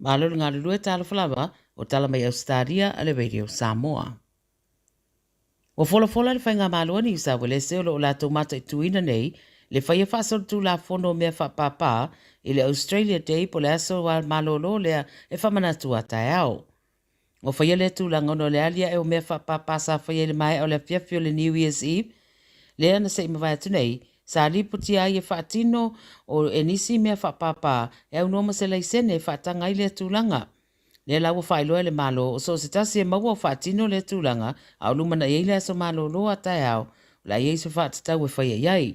Malo le galulue talofa lava o tala mai Ausetalia a le Radio Samoa. Ua folafola le Faigamalo a Niu Sauelese o lo o latou mataituina nei le faia faasolitulafono o mea faapāpā i le Australia Day po o le aso malolo lea e faamanatu a taeao. Ua faia lea tulaga ona o le aliae o mea faapāpā sa faia i le maea o le afiafi o le New Year's Eve lea na se i mavae atu nei, sa lipotia ai e faatino o e nisi mea faapāpā e aunoa ma se laisene e faataga ai lea tulaga. Lea la ua faailoa e le Malo, o so o se tasi e maua o faatino lea tulaga a o lumanai ai le aso malolo a taeao, o le a i ai se faatatau e faia i ai.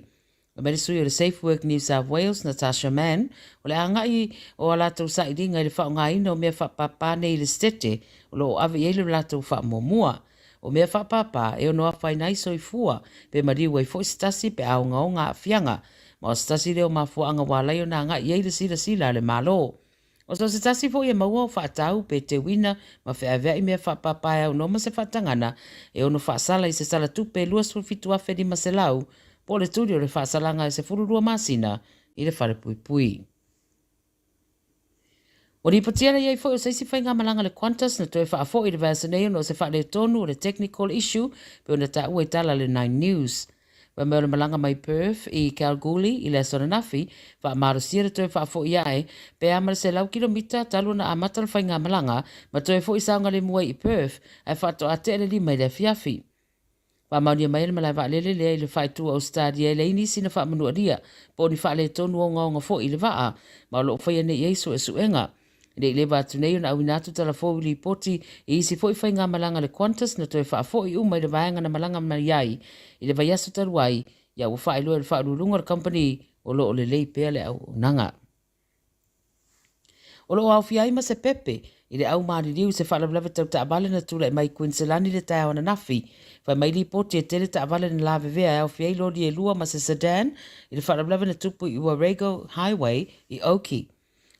Fai mai le sui o le Safe Work New South Wales, Natasha Mann, o le agai o a latou sailiga i le faaaogaina o mea faapāpā nei i le Setete o lo o ave i ai le latou faamuamua. O mea faapāpā e ono afaina ai soifua, pe maliu ai foi se tasi pe a ogaoga aafiaga, ma o se tasi lea o mafuaaga ua ala ai ona agai i ai le silasila a le Malo. O so o se tasi foi e maua o faatau pe teuina ma feaveai mea faapāpā e aunoa ma se faatagana e ono faasala i se sala tupe $27,500 po o le tuli o le faasalaga e 12 masina i le falepuipui. Ua lipotia le i ai foi o se isi faigamalaga a le Qantas na toe faafoi i le vaiaso nei ona o se faaletonu o le technical issue pei ona taua i tala a le Nine News. Fai mai o le malaga mai Perth i Kalgoorlie i le aso ananafi, faamalosia le toe faafoi ae, pe a ma le 100 kilomita talu ona amata le faigamalaga, ma toe foi saogalemu ai i Perth, ae faatoa tea le 5 i le afiafi. Faamaonia mai e le malae vaalele lea i le faaitu o Ausetalia e leai nisi na faamanualia po o ni faaletonu ogaoga foi i le vaa, ma o lo o faia nei i ai suesuega. E le i leva atu nei ona auina atu tala fou i lipoti i isi foi faigamalaga a le Qantas na toe faafoi uma i le vaega na malaga mai ai i le vaiaso talu ai, ia ua faailoa e le faauluuluga o le kamupani o lo o lelei pea le auaunaga. O lo o aofia ai ma se pepe i le au maliliu i se faalavelave tau taavale na tulai mai i Kuiniselani i le taeao ananafi. Fai mai lipoti e tele taavale na lavevea e aofia ai loli e lua ma se sedan i le faalavelave na tupu i Warrego Highway i Oakey.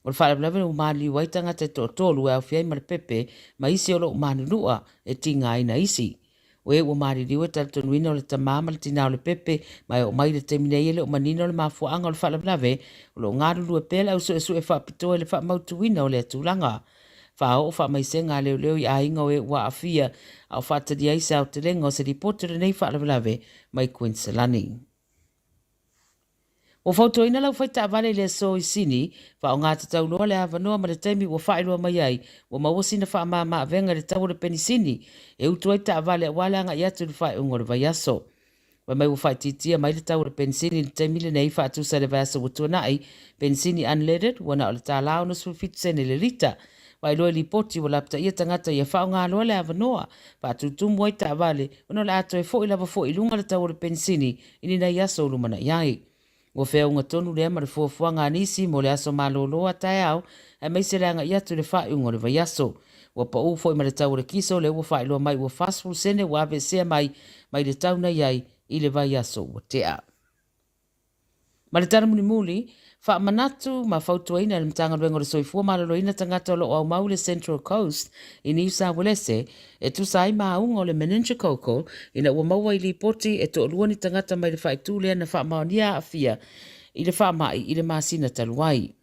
O le faalavelave ua maliliu ai tagata e toatolu e aofia ai ma le pepe ma isi o lo o manunua e tigaina isi. O e ua maliliu e talitonuina o le tama ma le tina o le pepe ma e oo mai i le taimi nei e le o manino le mafuaaga o le faalavelave o lo o galulue pea le au suesue faapitoa i le faamautuina o lea tulaga. Faaoo faamaisega a leoleo i aiga o e ua aafia a o faatalia ai se aotelega o se lipoti o lenei faalavelave mai Kuiniselani. Ua fautuaina le aufai taavale i le aso i Sini, faaaoga tatau loa le avanoa ma le taimi ua faailoa mai ai ua maua sina faamama avega i le tau o le penisini e utu ai taavale aua le agai atu i le faaiuga o le vaiaso. Fai mai ua faaitiitia mai le tau o le penisini i le taimi lenei faatusa i le vaiaso ua tuanai, penisini unleaded ua na o le $1.67 sene le lita. Faailoa i lipoti ua lapataia tagata ia faaaoga loa le avanoa, faatutumu ai taavale ona o le a toe foi lava foi i luga le tau o le penisini i ni nai aso o lumanai ai. Ua feauga tonu lea ma le fuafuaga a nisi mo le aso malolo a taeao aemaise le agai atu i le faaiuga o le vaiaso. Ua pau foi ma le tau o le kiso lea ua faailoa mai ua 40 sene ua aveesea mai mai le tau na i ai i le vaiaso ua tea. Ma le tala mulimuli, faamanatu ma fautuaina e le Matagaluega o le Soifua Maloloina tagata o lo o aumau i le Central Coast i Niu Sauelese e tusa ai ma auga o le meningococcal ina ua maua i lipoti e toalua ni tagata mai le faaitu lea na faamaonia aafia i le faamai i le masina talu ai.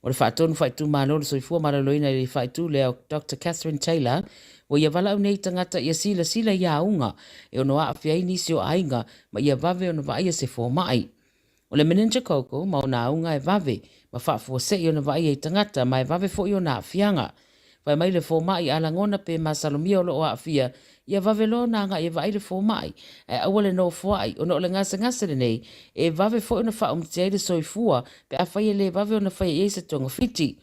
O le faatonu faaitumalo o le Soifua Maloloina i le faaitu lea o Doctor Catherine Taylor, ua ia valaau nei tagata ia silasila i auga e ono aafia ai nisi o aiga ma ia vave ona vaaia se fomai. O le meningococcal ma ona auga e vave ma faafuasei ona vaaia i tagata ma e vave foi ona aafiaga. Fai mai le fomai a lagona pe masalomia o lo o aafia, ia vave loa ona agai e vaai le fomai, ae aua le nofoai ona o le gasegase lenei e vave foi ona faaumiti ai le soifua pe afai e le vave ona faia i ai se togafiti.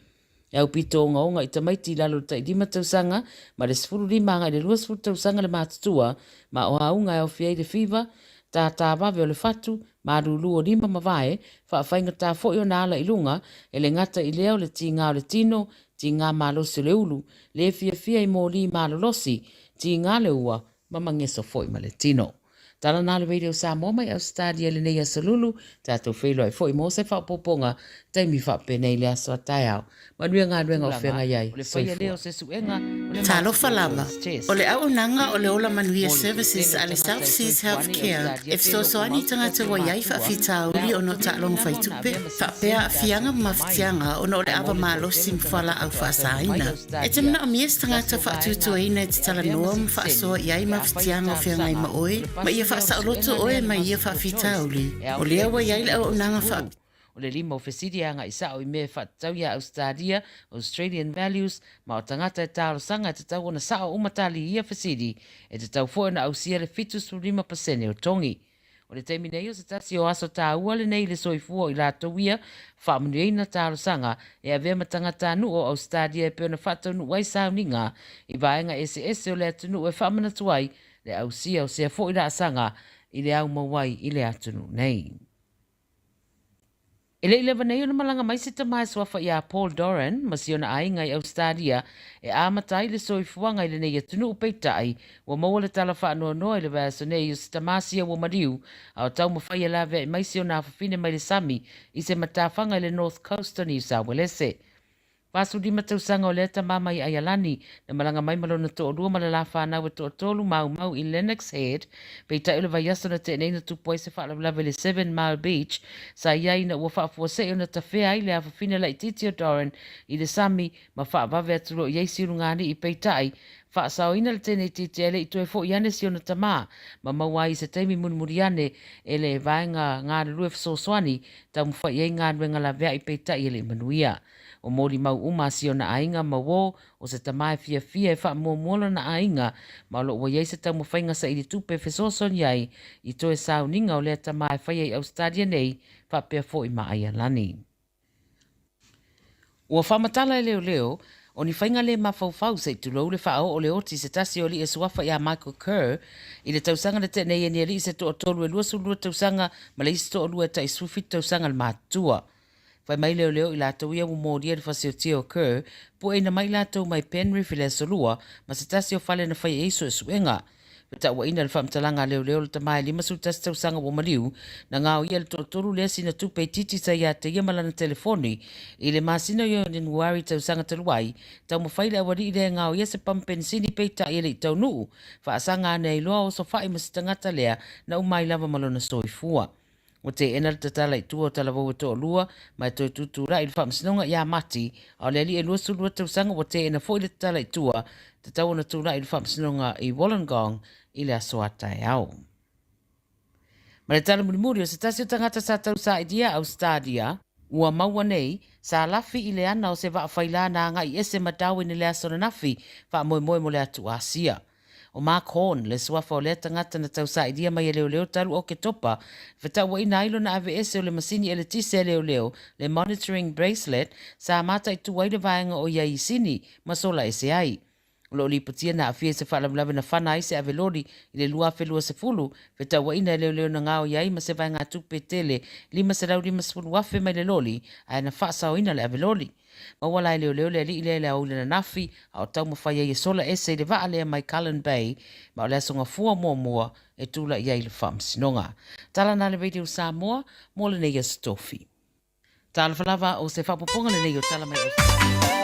E aupito ogaoga i tamaiti i lalo o le tai 5 tausaga ma le 15 agai i le 20 tausaga le matutua, ma o auga e aofia ai le fiva, tātā vave o le fatu, malūlū o lima ma vae, faafaigata foi ona ala i luga, e le gata i lea o le tīgā o le tino, tīgā malosi o le ulu, le fiafia i mōlī malolosi, tīgā le ua, ma mageso foi ma le tino. Tala na le Radio Samoa mai Ausetalia i lenei aso lulu, tatou feiloai foi mo se faaopoopoga taimi faapenei le aso a taeao. Manuia galuega o feagai ai. Soifua. Talofa lava, o le auaunaga o le Ola Manuia Services a le South Seas Healthcare e fesoasoani i tagata ua i ai faafitauli ona o taaloga faitupe, faapea aafiaga ma mafatiaga ona o le ava malosi ma fualaau faasaina. E te manaomia se tagata faatuatuaina e te talanoa ma faasoa i ai mafatiaga o feagai ma oe ma ia faasaoloto oe mai ia faafitauli. O lea ua i ai le auaunaga faa. O le lima o fesili e agai sao i mea e faatatau iā Ausetalia, Australian Values, ma o tagata e talosaga e tatau ona sao uma tali i ia fesili, e tatau foi ona ausia le 75% o togi. O le taimi nei o se tasi o aso tāua lenei i le soifua o i latou ia faamanuiaina talosaga e avea ma tagatanuu o Ausetalia e pei ona faataunuu ai sauniga i vaega eseese o le atunuu e faamanatu ai le ausia o sea foi laasaga i le au mau ai i le atunuu nei. E le i leva nei ona malaga mai se tama e suafa iā Paul Doran ma si ona aiga i Ausetalia e amata ai le soifuaga i lenei atunuu peitai ua maua le tala faanoanoa i le vaiaso nei o se tama sia ua maliu a o taumafai e laveai mai si ona afafine mai le sami i se matafaga i le North Coast o Niu Sauelese. 45 tausaga o lea tama mai Aialani, na malaga mai ma lona toalua ma le la fanau e toatolu maumau i Lennox Head, peitai o le vaiaso na tea nei na tupu ai se faalavelave i le Seven Mile Beach, sa i ai ina ua faafuasei ona tafea ai le afafine laitiiti o Doran i le sami ma faavave atu loa i ai si ulugalii peitai faasaoina le teine itiiti ae le i toe foi ane si ona tama ma maua ai i se taimi mulimuli ane e le vaega galulue fesoasoani taumafai i ai galuega laveai peitai e le i manuia. O molimau uma a si ona aiga ma uō o se tama e fiafia e faamuamua lona aiga ma o lo o ua i ai se taumafaiga saili tupe e fesoasoani ai i toe sauniga o lea tama e faia i Ausetalia nei faapea foi ma Aialani. Ua faamatala e leoleo, o ni faiga le mafaufau se i tulou le faaoo o le oti i se tasi o alii e suafa iā Michael Kerr i le tausaga na tea nei e ni alii se toatolu e 22 tausaga ma le isi toalua e tai 17 tausaga le matutua. Fai mai leoleo i latou ia ua molia i le fasiotia o Kerr, pueina mai latou mai Penrith i le Aso Lua ma se tasi o fale na fai ai suesuega. Fetauaiina le faamatalaga a leoleo le tama e 51 tausaga ua maliu, na gaoia e le toatolu lea sina tupe itiiti sa ia te ia ma lana telefoni i le masina o Ianuari tausaga talu ai, taumafai le aualii lea e gaoia se pamu penisini peitai e le i taunuu, faasaga ane ai loa osofai ma se tagata lea na uma ai lava ma lona soifua. Ua teena le tatala i tua o Talavou e toalua ma e toe tutulai i le faamasinoga iā Mati, a o le alii e 22 tausaga ua teena foi le tatala i tua, tatau ona tulai i le faamasinoga i Wollongong i le aso a taeao. Ma le tala mulimuli o se tasi o tagata sa tausailia Ausetalia, ua maua nei, sa lafi i le ana o se vaa faila na agai ese ma Darwin i le aso ananafi, faamoemoe mo le atu Asia. ʻO Mark Horn, le suafa o lea tagata na tausailia mai e leoleo talu Oketopa, e fetauaiina ai lona aveese o le masini eletise a leoleo, le monitoring bracelet, sa mataitu ai le vaega o ia i Sini ma sola ese ai. O lo o lipotia na aafia i se faalavelave na fana ai se ave loli i le 2020, fetauaiina e leoleo na gaoi ai ma se vaegatupe tele $550,000 mai le loli, ae na faasaoina le ave loli. Maua la e leoleo le alii lea i le aoauli ananafi, a o taumafai ai e sola ese i le vaa lea mai Cullen Bay, ma o le aso Gafua muamua e tulai ai i le faamasinoga. Tala na le Radio Samoa mo lenei aso tofi. Talofa lava o se faaopoopoga lenei o Tala Mai Ausetalia.